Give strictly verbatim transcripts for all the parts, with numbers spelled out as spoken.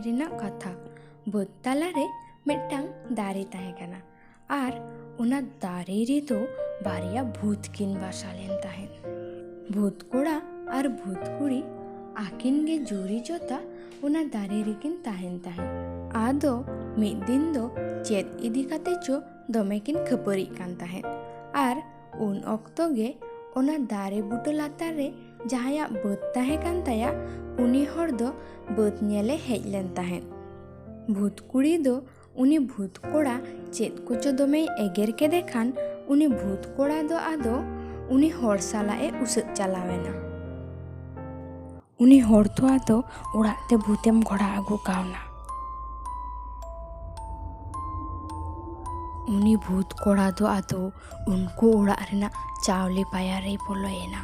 ᱨᱮᱱᱟᱜ ᱠᱟᱛᱷᱟ᱾ ᱵᱟᱹᱫᱽ ᱛᱟᱞᱟᱨᱮ ᱢᱤᱫᱴᱟᱝ ᱫᱟᱨᱮ ᱛᱟᱦᱮᱸ ᱠᱟᱱᱟ᱾ ᱟᱨ ᱚᱱᱟ ᱫᱟᱨᱮ ᱨᱮᱫᱚ ᱵᱟᱨᱭᱟ ᱵᱷᱩᱛ ᱠᱤᱱ ᱵᱟᱥᱟ ᱞᱮᱱ ᱛᱟᱦᱮᱸᱫ᱾ ᱵᱷᱩᱛ ᱠᱚᱲᱟ ᱟᱨ ᱵᱷᱩᱛ ᱠᱩᱲᱤ ᱟᱹᱠᱤᱱ ᱜᱮ ᱡᱩᱨᱤ ᱡᱚᱛᱟ ᱚᱱᱟ ᱫᱟᱨᱮ ᱨᱮᱠᱤᱱ ᱛᱟᱦᱮᱱ ᱛᱟᱦᱮᱸᱫ᱾ ᱟᱫᱚ ᱢᱤᱫ ᱫᱤᱱ ᱫᱚ ᱪᱮᱫ ᱤᱫᱤ ᱠᱟᱛᱮ ᱪᱚ ᱫᱚᱢᱮ ᱠᱤᱱ ᱠᱷᱟᱹᱯᱟᱹᱨᱤᱜ ᱠᱟᱱ ᱛᱟᱦᱮᱸᱫ᱾ ᱟᱨ ᱩᱱ ᱚᱠᱛᱚ ᱜᱮ ᱚᱱᱟ ᱫᱟᱨᱮ ᱵᱩᱴᱟᱹ ᱞᱟᱛᱟᱨ ᱨᱮ ᱡᱟᱦᱟᱸᱭᱟᱜ ᱵᱟᱹᱫᱽ ᱛᱟᱦᱮᱸ ᱠᱟᱱ ᱛᱟᱭᱟ, ᱩᱱᱤ ᱦᱚᱲ ᱫᱚ ᱵᱟᱹᱫᱽ ᱧᱮᱞᱮ ᱦᱮᱡ ᱞᱮᱱ ᱛᱟᱦᱮᱸᱫ᱾ ᱵᱷᱩᱛ ᱠᱩᱲᱤ ᱫᱚ ᱩᱱᱤ ᱵᱷᱩᱛ ᱠᱚᱲᱟ ᱪᱮᱫ ᱠᱚᱪᱚ ᱫᱚᱢᱮᱭ ᱮᱜᱮᱨ ᱠᱮᱫᱮ ᱠᱷᱟᱱ, ᱩᱱᱤ ᱵᱷᱩᱛ ᱠᱚᱲᱟ ᱫᱚ ᱟᱫᱚ ᱩᱱᱤ ᱦᱚᱲ ᱥᱟᱞᱟᱜ ᱮ ᱩᱥᱟᱹᱫ ᱪᱟᱞᱟᱣ ᱮᱱᱟ᱾ ᱩᱱᱤ ᱦᱚᱲ ᱫᱚ ᱟᱫᱚ ᱚᱲᱟᱜ ᱛᱮ ᱵᱷᱩᱛᱮᱢ ᱜᱷᱚᱲᱟ ᱟᱹᱜᱩ ᱠᱟᱣᱱᱟ᱾ ᱩᱱᱤ ᱵᱷᱩᱛ ᱠᱚᱲᱟ ᱫᱚ ᱟᱫᱚ ᱩᱱᱠᱩ ᱚᱲᱟᱜ ᱨᱮᱱᱟᱜ ᱪᱟᱣᱞᱮ ᱯᱟᱭᱟ ᱨᱮᱭ ᱵᱚᱞᱚᱭᱮᱱᱟ᱾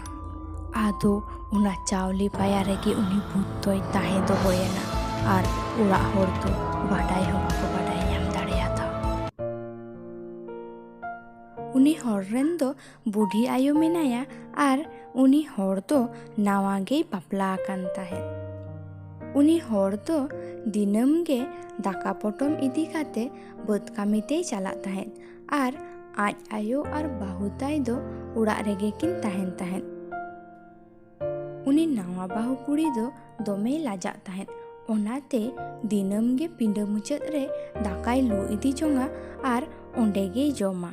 ᱟᱫᱚ ᱚᱱᱟ ᱪᱟᱣᱞᱮ ᱯᱟᱭᱟ ᱨᱮᱜᱮ ᱩᱱᱤ ᱵᱷᱩᱛ ᱫᱚᱭ ᱛᱟᱦᱮᱸ ᱫᱚᱦᱚᱭᱮᱱᱟ ᱟᱨ ᱚᱲᱟᱜ ᱦᱚᱲ ᱫᱚ ᱵᱟᱰᱟᱭ ᱦᱚᱸ ᱵᱟᱠᱚ ᱵᱟᱰᱟᱭ ᱧᱟᱢ ᱫᱟᱲᱮᱭᱟᱫᱟ᱾ ᱩᱱᱤ ᱦᱚᱲ ᱨᱮᱱ ᱫᱚ ᱵᱩᱰᱷᱤ ᱟᱭᱳ ᱢᱮᱱᱟᱭᱟ ᱟᱨ ᱩᱱᱤ ᱦᱚᱲ ᱫᱚ ᱱᱟᱣᱟ ᱜᱮᱭ ᱵᱟᱯᱞᱟ ᱟᱠᱟᱱ ᱛᱟᱦᱮᱸᱫ᱾ ᱩᱱᱤ ᱦᱚᱲ ᱫᱚ ᱫᱤᱱᱟᱹᱢ ᱜᱮ ᱫᱟᱠᱟ ᱯᱚᱴᱚᱢ ᱤᱫᱤ ᱠᱟᱛᱮ ᱵᱟᱹᱫᱽ ᱠᱟᱹᱢᱤ ᱛᱮᱭ ᱪᱟᱞᱟᱜ ᱛᱟᱦᱮᱸᱫ ᱟᱨ ᱟᱡ ᱟᱭᱳ ᱟᱨ ᱵᱟᱹᱦᱩ ᱛᱟᱭ ᱫᱚ ᱚᱲᱟᱜ ᱨᱮᱜᱮ ᱠᱤᱱ ᱛᱟᱦᱮᱱ ᱛᱟᱦᱮᱸᱫ᱾ ᱩᱱᱤ ᱱᱟᱣᱟ ᱵᱟᱹᱦᱩ ᱠᱩᱲᱤ ᱫᱚ ᱫᱚᱢᱮᱭ ᱞᱟᱡᱟᱜ ᱛᱟᱦᱮᱸᱫ, ᱚᱱᱟᱛᱮ ᱫᱤᱱᱟᱹᱢ ᱜᱮ ᱯᱤᱸᱰᱟᱹ ᱢᱩᱪᱟᱹᱫ ᱨᱮ ᱫᱟᱠᱟᱭ ᱞᱩ ᱤᱫᱤ ᱡᱚᱝᱟ ᱟᱨ ᱚᱸᱰᱮ ᱜᱮᱭ ᱡᱚᱢᱟ᱾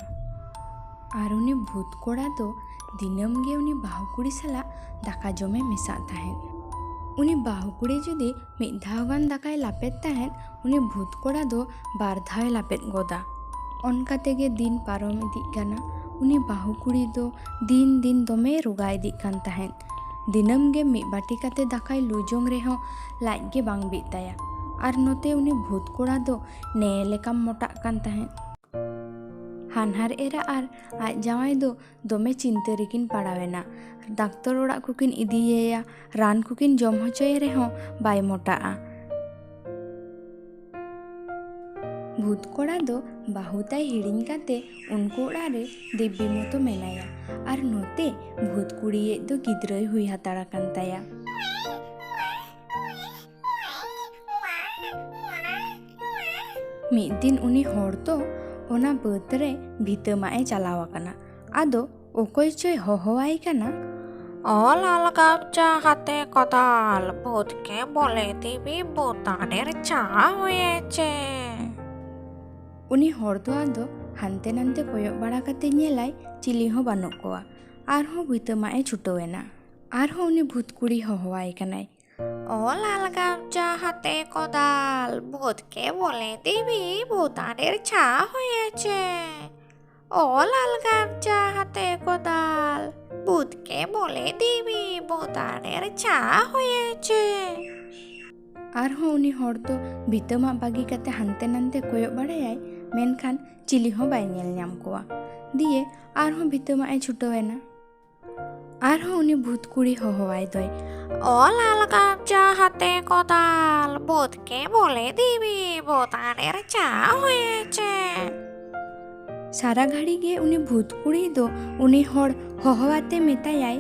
ᱟᱨ ᱩᱱᱤ ᱵᱷᱩᱛ ᱠᱚᱲᱟ ᱫᱚ ᱫᱤᱱᱟᱹᱢ ᱜᱮ ᱩᱱᱤ ᱵᱟᱹᱦᱩ ᱠᱩᱲᱤ ᱥᱟᱞᱟᱜ ᱫᱟᱠᱟ ᱡᱚᱢᱮ ᱢᱮᱥᱟᱜ ᱛᱟᱦᱮᱸᱫ᱾ ᱩᱱᱤ ᱵᱟᱹᱦᱩ ᱠᱩᱲᱤ ᱡᱩᱫᱤ ᱢᱤᱫ ᱫᱷᱟᱣ ᱜᱟᱱ ᱫᱟᱠᱟᱭ ᱞᱟᱯᱮᱫ ᱛᱟᱦᱮᱸᱫ, ᱩᱱᱤ ᱵᱷᱩᱛ ᱠᱚᱲᱟ ᱫᱚ ᱵᱟᱨ ᱫᱷᱟᱣᱮ ᱞᱟᱯᱮᱫ ᱜᱚᱫᱟ᱾ ᱚᱱᱠᱟ ᱛᱮᱜᱮ ᱫᱤᱱ ᱯᱟᱨᱚᱢ ᱤᱫᱤᱜ ᱠᱟᱱᱟ᱾ ᱩᱱᱤ ᱵᱟᱹᱦᱩ ᱠᱩᱲᱤ ᱫᱚ ᱫᱤᱱ ᱫᱤᱱ ᱫᱚᱢᱮ ᱨᱳᱜᱟ ᱤᱫᱤᱜ ᱠᱟᱱ ᱛᱟᱦᱮᱸᱫ᱾ ᱫᱤᱱᱟᱹᱢ ᱜᱮ ᱢᱤᱫ ᱵᱟᱹᱴᱤ ᱠᱟᱛᱮ ᱫᱟᱠᱟᱭ ᱞᱩ ᱡᱚᱝ ᱨᱮᱦᱚᱸ ᱞᱟᱡ ᱜᱮ ᱵᱟᱝ ᱵᱤᱜ ᱛᱟᱭᱟ᱾ ᱟᱨ ᱱᱚᱛᱮ ᱩᱱᱤ ᱵᱷᱩᱛ ᱠᱚᱲᱟ ᱫᱚ ᱱᱮ ᱞᱮᱠᱟᱢ ᱢᱚᱴᱟᱜ ᱠᱟᱱ ᱛᱟᱦᱮᱸᱫ᱾ ᱦᱟᱱᱦᱟᱨ ᱮᱨᱟ ᱟᱨ ᱟᱡ ᱡᱟᱶᱟᱭ ᱫᱚ ᱫᱚᱢᱮ ᱪᱤᱱᱛᱟᱹ ᱨᱮᱠᱤᱱ ᱯᱟᱲᱟᱣ ᱮᱱᱟ᱾ ᱰᱟᱠᱛᱚᱨ ᱚᱲᱟᱜ ᱠᱚᱠᱤᱱ ᱤᱫᱤᱭᱮᱭᱟ, ᱨᱟᱱ ᱠᱚᱠᱤᱱ ᱡᱚᱢ ᱦᱚᱪᱚᱭᱮ ᱨᱮᱦᱚᱸ ᱵᱟᱭ ᱢᱚᱴᱟᱜᱼᱟ᱾ ᱵᱷᱩᱛ ᱠᱚᱲᱟ ᱫᱚ ᱵᱟᱹᱦᱩ ᱛᱟᱭ ᱦᱤᱲᱤᱧ ᱠᱟᱛᱮ ᱩᱱᱠᱩ ᱚᱲᱟᱜ ᱨᱮ ᱫᱤᱵᱵᱤ ᱢᱚᱛᱚ ᱢᱮᱱᱟᱭᱟ᱾ ᱟᱨ ᱱᱚᱛᱮ ᱵᱷᱩᱛ ᱠᱩᱲᱤᱭᱤᱡ ᱫᱚ ᱜᱤᱫᱽᱨᱟᱹᱭ ᱦᱩᱭ ᱦᱟᱛᱟᱲ ᱟᱠᱟᱱ ᱛᱟᱭᱟ᱾ ᱢᱤᱫ ᱫᱤᱱ ᱩᱱᱤ ᱦᱚᱲ ᱫᱚ ᱚᱱᱟ ᱵᱟᱹᱫᱽ ᱨᱮ ᱵᱷᱤᱛᱟᱹ ᱢᱟᱜ ᱮ ᱪᱟᱞᱟᱣ ᱟᱠᱟᱱᱟ᱾ ᱟᱫᱚ ᱚᱠᱚᱭ ᱪᱚᱭ ᱦᱚᱦᱚᱣᱟᱭ ᱠᱟᱱᱟ, "ᱚ ᱞᱟᱞ ᱜᱟᱢᱪᱷᱟ ᱦᱟᱛᱮ ᱠᱚᱫᱟᱞ, ᱵᱷᱩᱛ ᱠᱮ ᱵᱚᱞᱮ ᱫᱮᱵᱤ ᱵᱷᱩᱛᱟᱱᱮᱨ ᱪᱷᱟ ᱦᱚᱭᱮᱪᱷᱮ।" ᱩᱱᱤ ᱦᱚᱲ ᱫᱚ ᱟᱫᱚ ᱦᱟᱱᱛᱮ ᱱᱟᱱᱛᱮ ᱠᱚᱭᱚᱜ ᱵᱟᱲᱟ ᱠᱟᱛᱮ ᱧᱮᱞᱟᱭ, ᱪᱤᱞᱤ ᱦᱚᱸ ᱵᱟᱹᱱᱩᱜ ᱠᱚᱣᱟ᱾ ᱟᱨᱦᱚᱸ ᱵᱷᱤᱛᱟᱹ ᱢᱟᱜ ᱮ ᱪᱷᱩᱴᱟᱹᱣ ᱮᱱᱟ᱾ ᱟᱨᱦᱚᱸ ᱩᱱᱤ ᱵᱷᱩᱛ ᱠᱩᱲᱤ ᱦᱚᱦᱚᱣᱟᱭ ᱠᱟᱱᱟᱭ, "ᱚ ᱞᱟᱞ ᱜᱟᱢᱪᱷᱟ ᱦᱟᱛᱮ ᱠᱚᱫᱟᱞ, ᱵᱷᱩᱛ ᱠᱮ ᱵᱚᱞᱮ ᱫᱮᱵᱤ ᱵᱷᱩᱛᱟᱱᱮᱨ ᱪᱷᱟ ᱦᱚᱭᱮᱪᱷᱮ। ᱚ ᱞᱟᱞ ᱜᱟᱢᱪᱷᱟ ᱦᱟᱛᱮ ᱠᱚᱫᱟᱞ, ᱵᱷᱩᱛ ᱠᱮ ᱵᱚᱞᱮ ᱫᱮᱵᱤ ᱵᱷᱩᱛᱟᱱᱮᱨ ᱪᱷᱟ ᱦᱚᱭᱮᱪᱷᱮ।" ᱟᱨᱦᱚᱸ ᱩᱱᱤ ᱦᱚᱲ ᱫᱚ ᱵᱷᱤᱛᱟᱹ ᱢᱟᱜ ᱵᱟᱹᱜᱤ ᱠᱟᱛᱮ ᱦᱟᱱᱛᱮ ᱱᱟᱱᱛᱮ ᱠᱚᱭᱚᱜ ᱵᱟᱲᱟᱭᱟᱭ, ᱢᱮᱱᱠᱷᱟᱱ ᱪᱤᱞᱤ ᱦᱚᱸ ᱵᱟᱭ ᱧᱮᱞ ᱧᱟᱢ ᱠᱚᱣᱟ᱾ ᱫᱤᱭᱮ ᱟᱨᱦᱚᱸ ᱵᱷᱤᱛᱟᱹ ᱢᱟᱜ ᱮ ᱪᱷᱩᱴᱟᱹᱣ ᱮᱱᱟ᱾ ᱟᱨᱦᱚᱸ ᱩᱱᱤ ᱵᱷᱩᱛ ᱠᱩᱲᱤ ᱦᱚᱦᱚᱣᱟᱭ ᱫᱚᱭ, "ᱚ ᱞᱟᱞ ᱜᱟᱢᱪᱷᱟ ᱦᱟᱛᱮ ᱠᱚᱫᱟᱞ, ᱵᱷᱩᱛ ᱠᱮ ᱵᱚᱞᱮ ᱫᱮᱵᱤ ᱵᱷᱩᱛᱟᱱᱮᱨ ᱪᱷᱟ ᱦᱚᱭᱮᱪᱷᱮ।" ᱥᱟᱨᱟ ᱜᱷᱟᱹᱲᱤ ᱜᱮ ᱩᱱᱤ ᱵᱷᱩᱛ ᱠᱩᱲᱤ ᱫᱚ ᱩᱱᱤ ᱦᱚᱲ ᱦᱚᱦᱚᱣᱟᱛᱮ ᱢᱮᱛᱟᱭᱟᱭ,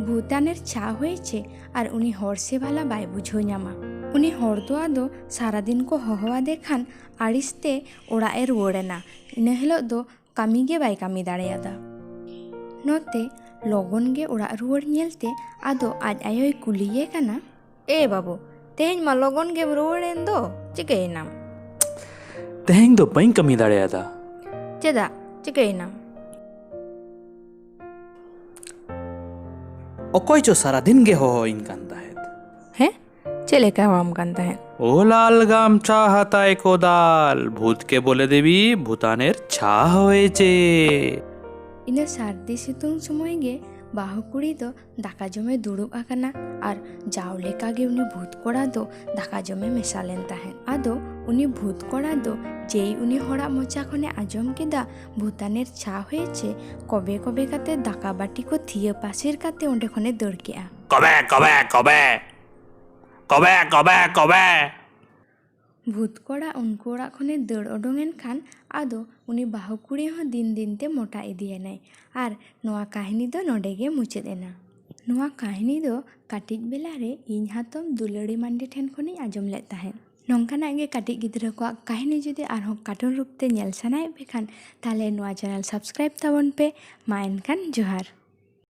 "ᱵᱷᱩᱛᱟᱱᱮᱨ ᱪᱷᱟ ᱦᱚᱭᱮᱪᱷᱮ", ᱟᱨ ᱩᱱᱤ ᱦᱚᱲ ᱥᱮ ᱵᱷᱟᱞᱟ ᱵᱟᱭ ᱵᱩᱡᱷᱟᱹᱣ ᱧᱟᱢᱟ᱾ ᱩᱱᱤ ᱦᱚᱲ ᱫᱚ ᱟᱫᱚ ᱥᱟᱨᱟᱫᱤᱱ ᱠᱚ ᱦᱚᱦᱚᱣᱟᱫᱮ ᱠᱷᱟᱱ ᱟᱹᱲᱤᱥ ᱛᱮ ᱚᱲᱟᱜ ᱮ ᱨᱩᱣᱟᱹᱲ ᱮᱱᱟ᱾ ᱤᱱᱟᱹ ᱦᱤᱞᱳᱜ ᱫᱚ ᱠᱟᱹᱢᱤ ᱜᱮ ᱵᱟᱭ ᱠᱟᱹᱢᱤ ᱫᱟᱲᱮᱭᱟᱫᱟ᱾ ᱱᱚᱛᱮ ᱞᱚᱜᱚᱱ ᱜᱮ ᱚᱲᱟᱜ ᱨᱩᱣᱟᱹᱲ ᱧᱮᱞᱛᱮ ᱟᱫᱚ ᱟᱡ ᱟᱭᱳᱭ ᱠᱩᱞᱤᱭᱮ ᱠᱟᱱᱟ, "ᱮ ᱵᱟᱹᱵᱩ, ᱛᱮᱦᱮᱧ ᱢᱟ ᱞᱚᱜᱚᱱ ᱜᱮᱢ ᱨᱩᱣᱟᱹᱲᱮᱱ ᱫᱚ, ᱪᱤᱠᱟᱹᱭᱮᱱᱟᱢ?" "ᱛᱮᱦᱮᱧ ᱫᱚ ᱵᱟᱹᱧ ᱠᱟᱹᱢᱤ ᱫᱟᱲᱮᱭᱟᱫᱟ᱾" "ᱪᱮᱫᱟᱜ? ᱪᱤᱠᱟᱹᱭᱮᱱᱟᱢ?" "ᱚᱠᱚᱭ ᱪᱚ ᱥᱟᱨᱟᱫᱤᱱ ᱜᱮ ᱦᱚᱦᱚᱭᱤᱧ ᱠᱟᱱ ᱛᱟᱦᱮᱸᱫ᱾" "ᱦᱮᱸ? ᱪᱮᱫ ᱞᱮᱠᱟ ᱦᱚᱦᱚᱣᱟᱢ ᱠᱟᱱ ᱛᱟᱦᱮᱸᱫ?" "ᱳ ᱞᱟᱞ ᱜᱟᱢᱪᱷᱟ ᱦᱟᱛᱟᱭ ᱠᱚᱫᱟᱞ, ᱵᱷᱩᱛ ᱠᱮ ᱵᱚᱞᱮ ᱫᱮᱵᱤ ᱵᱷᱩᱛᱟᱱᱮᱨ ᱪᱷᱟ ᱦᱚᱭᱮᱪᱷᱮ᱾" ᱤᱱᱟᱹ ᱥᱟᱹᱨᱫᱤ ᱥᱤᱛᱩᱝ ᱥᱚᱢᱚᱭ ᱜᱮ ᱵᱟᱹᱦᱩ ᱠᱩᱲᱤ ᱫᱚ ᱫᱟᱠᱟ ᱡᱚᱢᱮ ᱫᱩᱲᱩᱵ ᱟᱠᱟᱱᱟ᱾ ᱟᱨ ᱡᱟᱣ ᱞᱮᱠᱟ ᱜᱮ ᱩᱱᱤ ᱵᱷᱩᱛ ᱠᱚᱲᱟ ᱫᱚ ᱫᱟᱠᱟ ᱡᱚᱢᱮ ᱢᱮᱥᱟ ᱞᱮᱱ ᱛᱟᱦᱮᱸᱫ᱾ ᱟᱫᱚ ᱩᱱᱤ ᱵᱷᱩᱛ ᱠᱚᱲᱟ ᱫᱚ ᱡᱮᱭ ᱩᱱᱤ ᱦᱚᱲᱟᱜ ᱢᱚᱪᱟ ᱠᱷᱚᱱᱮ ᱟᱸᱡᱚᱢ ᱠᱮᱫᱟ, "ᱵᱷᱩᱛᱟᱱᱮᱨ ᱪᱷᱟ ᱦᱚᱭᱮᱪᱷᱮ", ᱠᱚᱵᱮ ᱠᱚᱵᱮ ᱠᱟᱛᱮ ᱫᱟᱠᱟ ᱵᱟᱹᱴᱤ ᱠᱚ ᱛᱷᱤᱭᱟᱹ ᱯᱟᱹᱥᱤᱨ ᱠᱟᱛᱮ ᱚᱸᱰᱮ ᱠᱷᱚᱱᱮ ᱫᱟᱹᱲ ᱠᱮᱜᱼᱟ᱾ "ᱠᱚᱵᱮ, ᱠᱚᱵᱮ, ᱠᱚᱵᱮ, ᱠᱚᱵᱮ, ᱠᱚᱵᱮ, ᱠᱚᱵᱮ!" ᱵᱷᱩᱛ ᱠᱚᱲᱟ ᱩᱱᱠᱩ ᱚᱲᱟᱜ ᱠᱷᱚᱱᱮ ᱫᱟᱹᱲ ᱚᱰᱚᱝ ᱮᱱ ᱠᱷᱟᱱ ᱟᱫᱚ ᱩᱱᱤ ᱵᱟᱹᱦᱩ ᱠᱩᱲᱤ ᱦᱚᱸ ᱫᱤᱱ ᱫᱤᱱ ᱛᱮ ᱢᱚᱴᱟ ᱤᱫᱤᱭᱮᱱᱟᱭ᱾ ᱟᱨ ᱱᱚᱣᱟ ᱠᱟᱹᱦᱱᱤ ᱫᱚ ᱱᱚᱰᱮ ᱜᱮ ᱢᱩᱪᱟᱹᱫ ᱮᱱᱟ᱾ ᱱᱚᱣᱟ ᱠᱟᱹᱦᱱᱤ ᱫᱚ ᱠᱟᱹᱴᱤᱡ ᱵᱮᱞᱟ ᱨᱮ ᱤᱧ ᱦᱟᱛᱚᱢ ᱫᱩᱞᱟᱹᱲᱤ ᱢᱟᱱᱰᱤ ᱴᱷᱮᱱ ᱠᱷᱚᱱᱤᱧ ᱟᱸᱡᱚᱢ ᱞᱮᱫ ᱛᱟᱦᱮᱸᱫ᱾ ᱱᱚᱝᱠᱟᱱᱟᱜ ᱜᱮ ᱠᱟᱹᱴᱤᱡ ᱜᱤᱫᱽᱨᱟᱹ ᱠᱚᱣᱟᱜ ᱠᱟᱹᱦᱱᱤ ᱡᱩᱫᱤ ᱟᱨᱦᱚᱸ ᱠᱟᱨᱴᱩᱱ ᱨᱩᱯ ᱛᱮ ᱧᱮᱞ ᱥᱟᱱᱟᱭᱮᱫ ᱯᱮ ᱠᱷᱟᱱ, ᱛᱟᱦᱞᱮ ᱱᱚᱣᱟ ᱪᱮᱱᱮᱞ ᱥᱟᱵᱥᱠᱨᱟᱭᱤᱵ ᱛᱟᱵᱚᱱ ᱯᱮ᱾ ᱢᱟ ᱮᱱᱠᱷᱟᱱ ᱡᱚᱦᱟᱨ᱾